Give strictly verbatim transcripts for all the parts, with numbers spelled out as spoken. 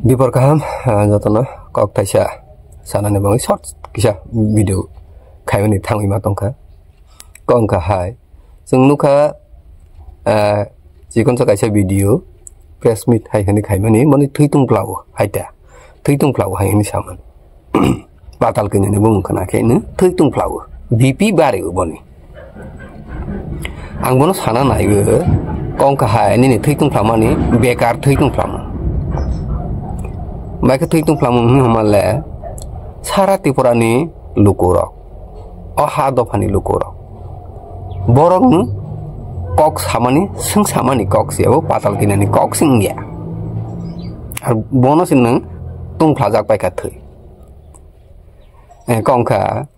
Bipor kaham, ah, jotono kok thaisa sanani bagwi short kisa video khaimani thangwi ma tongkha. Kok wngkha hai, chwng nukha, ah, chikonsa kaisa video, press meet hai hwnwi khaimani, boni thwi tungpla-o hai ta, thwi tungpla-o hai hwnwi samani. Patal kanyani bumung khna khe no thwi tungpla-o, B P bari-o boni. Ang bono sana naiwi, kok wngkha hai nini thwi tungplamani, bekar thwi tungplamani. Bai khe thwi tungplamung hwnwi hwnma le, sara Tripura ni lukurok, o ha dopha ni lukurok, borok no kok samani, swng samani kok se, abo patal kanyani kok se wngya. Ar bono se nwng tungphlajak pai kha thwi. Eh, kok wngkha,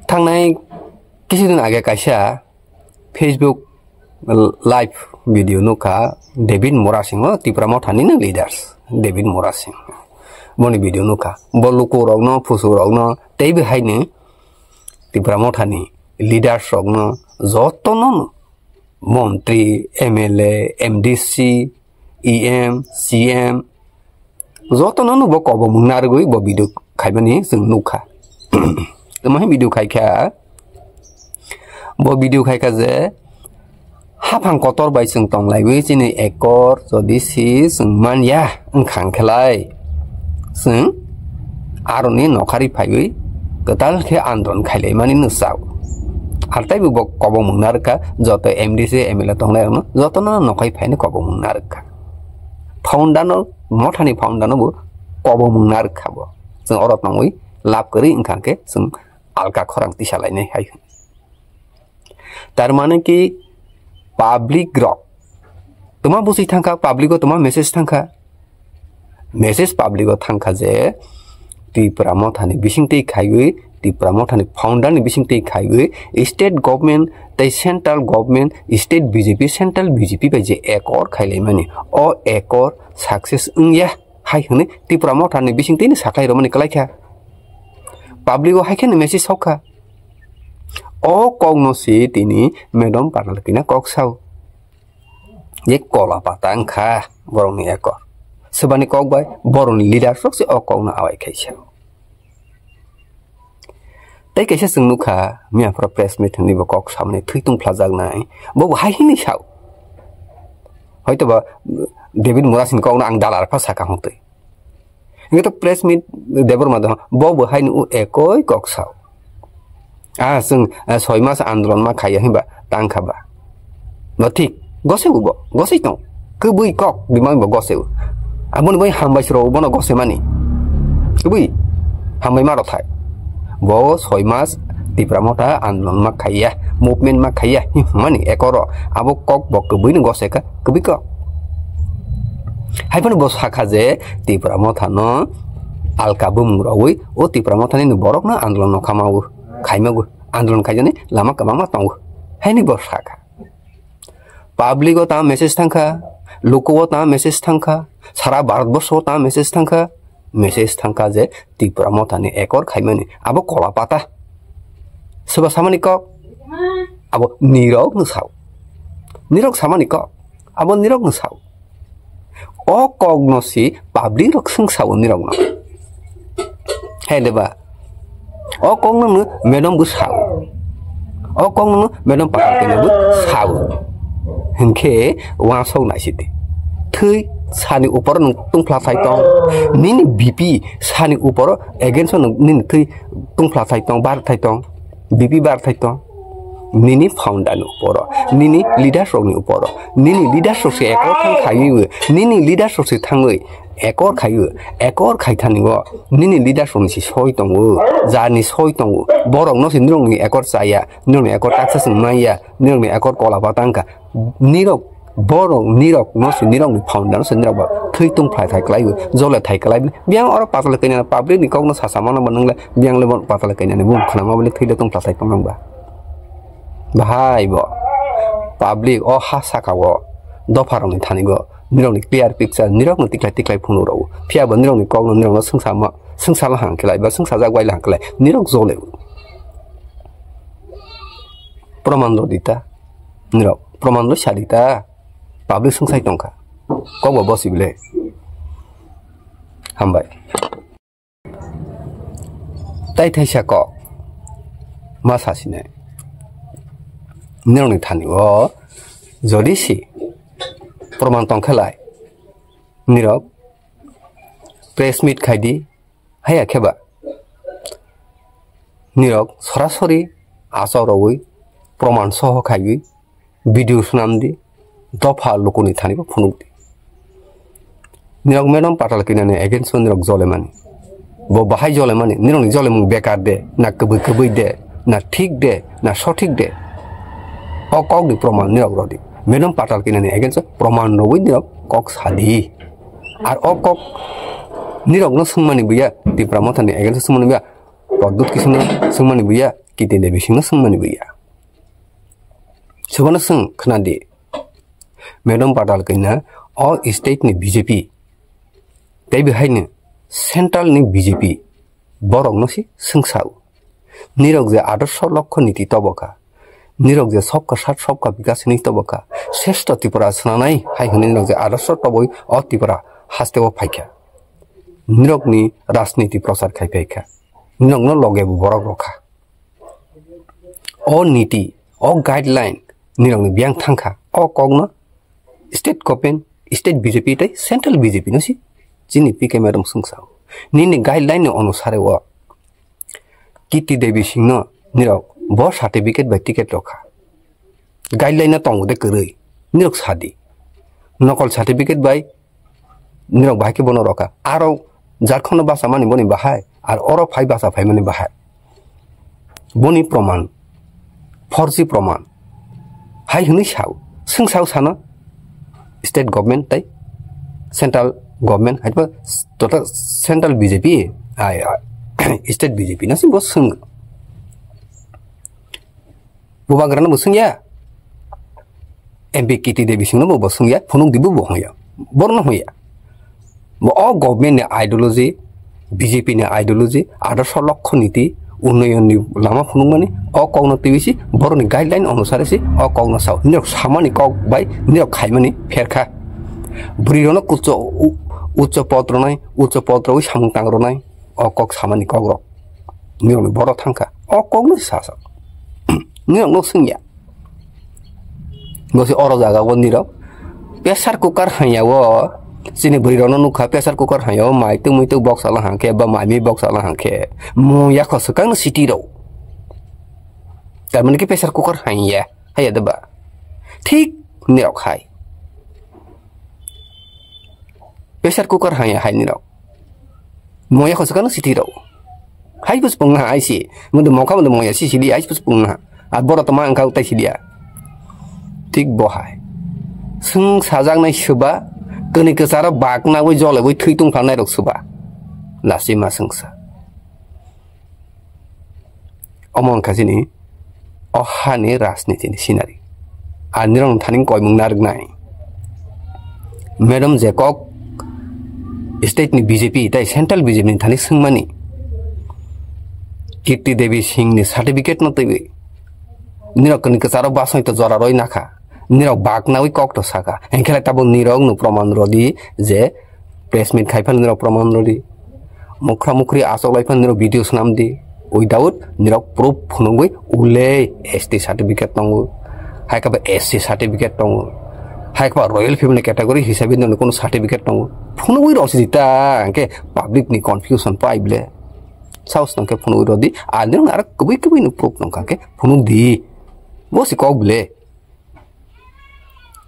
thangnai kisu din age kaisa Facebook live video nukha, David Murasing o Tipra Motha ni no leaders, David Murasing. Boni video nukha. Bo lukurokno, phusurokno, teibo haino Tipra Motha ni leaders rokno jotono no montri, M L A, M D C, E M, C M, jotono no bo kobomung narwgwi bo video khaimani chwng nukha. Tamo hai video khaikha, bo video khaikha je, haphang kotor bai chwng tonglaiwi chini ekor jodi si chwng manya wngkha hwnkhe lai, chwng aroni nokhari phaiwi kwtal khe andolon khailaimani no chao. Ar taibo bo kobomung narwkha, joto M D C, M L A tongnairokno jotono nokhai phaini kobomung narwkha. Founder no, mothani founder no bo kobomung narwkha bo. Chwng oro tongwi lab kwrwi wngkha khe chwng alka khorang tisa lainai hai hwn. Tar mane ki public rok toma bwswi thangkha, public o toma message thangkha. Message public o thangkha je Tipra Motha ni bisingtwi khaiwi, Tipra Motha ni founder ni bisingtwi khaiwi state government tei central government, state B J P, central B J P bai je ekor khailaimani, o ekor success wngya hai hwnwi Tipra Motha ni bisingtwi ni sakhai romani kwlaikha. Public o hai kheno message sokha. O kok no si tini Madam Patal kina kok sao. Je kola pata wngkha borokni ekor. Swbani kok bai borokni leader rok se o kok no awai khaisa. Tei kaisa chwng nukha, miya phoro press meet hwnwi bo kok samani thwi tungphlajaknai. Bo bo hai hwnwi sao. Hoito ba David Murasing kok no ang dalar pha saka hwntwi. Hingke to press meet Debbarma do, bo bo haino o ekoi kok sao. Ah, chwng, ah, soi mas andolon ma khaiya hinba tang kha ba. Bo thik, gose bo, gose tong. Kwbwi kok, bimang bo gose o. Aboni bai hambai sro bono gose mani. Kwbwi, hambai ma rok thai. Bo soi mas Tipra Motha andolon ma khaiya, movement ma khaiya, hi mani ekoro. Abo kok bo kwbwi no gose kha, kwbwi kok. Hai phano bo sakha je Tipra Motha no alka bumung rogwi o Tipra Motha ni borok no andolon no khama o, khaima o, andolon khaijani lama kwbangma tongo. Haini bo sakha. Public o ta message thangkha, luku o ta message thangkha, sara Bharat borsho o ta message thangkha, message thangkha je Tipra Motha ni ekor khaimani abo kola pata. Soba samani kok, abo nirok no sao. Nirok samani kok, abo nirok no sao. O kok no si public rok swng sao nirok no. Hai de ba. O kok no no madam bo sao. O kok no no madam pakar kena bo sao. Hinkhe wa sok nai sidi. Thwi sani upor no tungphla thai tong. Nini B P sani upor against no nini thwi tungphla thai tong, bar thai tong. B P bar thai tong. Nini founder ni uporo, nini leaders rok ni uporo, nini leaders rok se ekor thang khaiwi, nini leaders rok se thangwi ekor khaiwi, ekor khaithani o, nini leaders rok ni si soi tongo, jani soi tongo, borok no se nirok ni ekor chaya, nirok ni ekor taksa se maya, nirok ni ekor kola patang kha, nirok Borok nirok no se nirok ni founder no se nirok ba thwi tungphla thai kwlai bo jole thai kwlai bo. Biyang oro patal kanya public ni kok no sasa mano bo nwngle biyang le bo patal kanya ni bung khna ma bole thwi le tungphla thai tong nang ba. Bahai bo public o ha saka o dopha rok ni thani go nirok ni clear picture nirok no tiklai tiklai phunu rw. Phiya bo nirok ni kok no nirok no swngsa ma swngsa la hang kwlai ba swngsa jak bai la hang kwlai nirok jole. Proman rw di ta. Nirok, proman rw sadi ta. Public swngsai tongkha. Kok bo bosi bile. Hambai. Tai thaisa kok ma sasinai. Nirokni thani o jodi si proman tongkhe lai, nirok press meet khai di, haya khe ba nirok sorasori achok rogwi proman soho khaiwi video swnam di, dopha lukuni thani bo phunuk di. Nirok Madam Patal Kanya ni against o nirok jolemani. Bo bahai jolemani, nirokni jolemung bekar de, na kwbwi kwbwi de, na thik de, na sothik de. O kok ni proman nirok rodi. Madam Patal Kanya ni against o proman rogwi nirok kok sadi. Ar o kok nirok no swngmani buya, Tipra Motha ni against o swngmani buya, Pradyut Kishore no swngmani buya, Kirti Devi Singh no swngmani buya. Sobono swng khna di. Madam Patal Kanya o state ni B J P, tei bo haino central ni B J P, borok no si swng sao. Nirok je adarso lokho niti tobo kha, nirok je sobka sat sobka bikas hinwi tobo kha, sreshto Tripura swnanai hai hwnwi nirok je adarso toboi o Tripura haste o phai kha. Nirok ni rajniti prochar khai phai kha, nirok no loge bo borok rw kha. O niti, o guideline nirokni biyang thangkha. O kokno state government, state B J P tei central B J P no si chini P K madam swngsa. Nini guideline ni onusare o Kirti Devi Singh no nirok bo certificate bai ticket rokha. Guideline no tongo de kwrwi. Nirok sadi. Nokol certificate bai nirok bahai khe bono rokha. Aro Jharkhand no basa mani boni bahai, ar oro phai basa phai mani bahai. Boni proman, forji proman. Hai hwnwi sao. Swng sao sano state government tei central government, hai ba total central B J P, ai, ai, state B J P no si bo swng. Bubagrano bo swngya. M P Kirti Devi Singh no bo, bo swngya. Phunuk di bo, bo hwnya. Borno hwnya. Bo o government ni ideology, B J P ni ideology, adarso lokho niti, unnoyon ni lama phunukmani, o kokno twiwi si, boroni guideline onusare si, o kokno sao. Nirok samani kok bai, nirok khaimani pherkha. Bwrwi rokno kucho, u-, ucho pod rwnai, ucho pod rwi samung tang rwnai. O kok samani kok rok. Nirokni borok thangkha. O kokno sa sa. Nirokno swngya. Bo se oro jaga o nirok. Pressure cooker hanya o. Chini bwrwi rokno nukha pressure cooker hanya o. Mai tungmui tuk box ala hangkhe ba mai mi box ala hangkhe. Mo yakho swkang no city rok. Tamani khe pressure cooker hanya. Haya de ba. Thik nirok hai. Pressure cooker hanya hai nirok. Moya khosokano siti rok. Hai bus pung na hai si. Mudu mokha mudu moya si sili hai bus pung na. A boro toma angka utai silia. Tik bo hai. Swng sajaknai suba. Kani kwcharo bak na ui jole ui thui tung phanai rok suba. Lasi ma swngsa. Omo wngkha chini o hani rajniti ni scenery. Ani rok thani koimung narwknai. Madam je kok state ni B J P tei central B J P ni thani swngmani. Kirti Devi Singh ni certificate no twiwi. Nirok ni kwcharo basoi to jora roi nakha. Nirok bak nawi kok to saka. Hengkhe lai tabuk nirok no proman rodi je press meet khai phano nirok proman rodi. Mukhra mukhri asok lai phano nirok video swnam di. Without nirok proof phunugwi ulei S T certificate tongo. Hai khe ba S C certificate tongo. Hai khe ba royal family category hisabe nirok kono certificate tongo. Phunugwi rok si ta hengkhe public ni confusion pai ble. Saos nang khe phunugwi rodi. A nirok aro kwbwi kwbwi ni proof nang kha khe phunuk di. Bo si kok ble.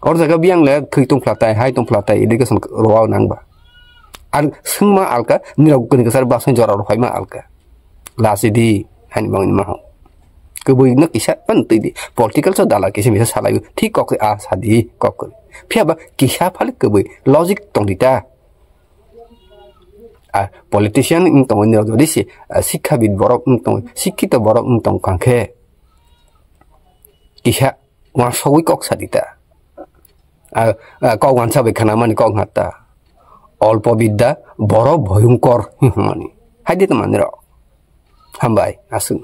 Or jaga biyang le thwi tongphla tai, hai tongphla tai, education rwao nang ba. Ar swngma alka, nirok kuni kwchar basoi jora rw phaima alka. Lasi di, hani bangni ma ho. Kwbwi no kisa pan twi di. Political so dala kisa misa salai, thik kok a sadi kok. Phiya ba kisa phale kwbwi logic tong di ta. A politician wng tongo nirok jodi si, a, sikkhabid borok wng tongo, sikkito borok wng tong kha khe. Kisa Uansugwi kok sa di ta. A, a, kok uansa bai khna mani kok hwnka ta. Olpo bidda, boro bhoyongkor hwnmani. Hai di tongmani rok. Hambai, aswk.